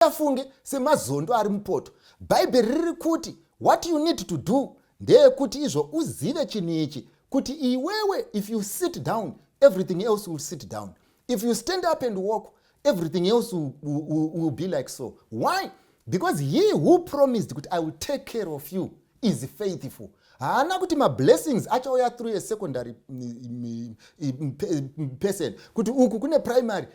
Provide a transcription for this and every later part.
Usafunge semazondo ari mupoto. Bhaibheri riri kuti what you need to do ndeyekuti izvo uzive chinhu ichi, kuti iwewe, if you sit down, everything else will sit down. If you stand up and walk, everything else will be like so. Why? Because he who promised kuti "I will take care of you" is faithful. Haana kuti mablessings achauya through a secondary person, kuti uku kune primary,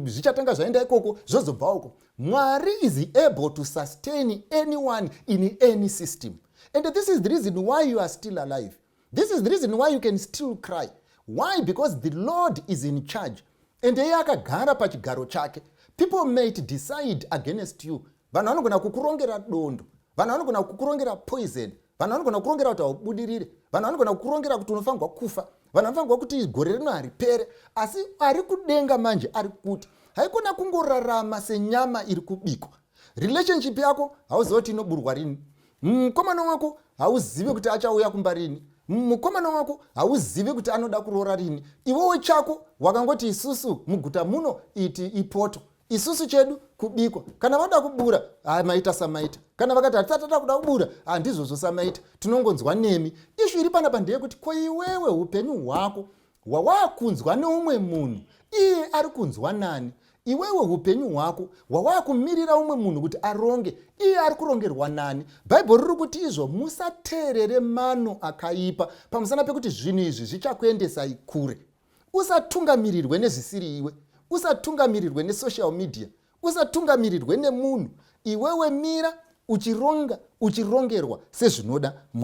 zvichatanga zvaenda ikoko, zvozobva uko. Mwari is able to sustain anyone in any system, and this is the reason why you are still alive. This is the reason why you can still cry. Why? Because the Lord is in charge and iye akagara pachigaro chake. People might decide against you. Vanhu vanogona kukurongera dondo, vanhu vanogona kukurongera poison, vanhu vanogona kukurongera kuti haubudirire, vanhu vanogona kukurongera kuti unofanirwa kufa, vanhu vanofanirwa kuti gore rino haripere. Asi ari kudenga manje ari kuti haikona kungorarama senyama iri kubikwa. Relationship yako hauzivi kuti inoburwa rini. Mukomana wako hauzivi kuti achauya kumba rini. Mukomana wako hauzivi kuti anoda kuroora rini. Iwewe chako wakangoti, "Isusu muguta muno iti ipoto, isusu chedu kubikwa. Kana vada kubura, maita samaita. Kana vakati hatisati tada kuda kubura, handizvozvo, samaita, tinongonzwa nemi." Issue iri panapa ndeyekuti, ko iwewe upenyu hwako hwawakunzwa neumwe munhu, iye ari kunzwa nani? Iwewe upenyu hwako hwawakumirira umwe munhu kuti aronge, iye ari kurongerwa nani? Bhaibheri riri kuti izvo musateerere mano akaipa, pamusana pekuti zvinhu izvi zvichakuendesai kure. Usatungamirirwe nezvisiri iwe, usatungamirirwe nesocial media, usatungamirirwe nemunhu. Iwewe mira uchironga, uchirongerwa sezvinoda Mwari.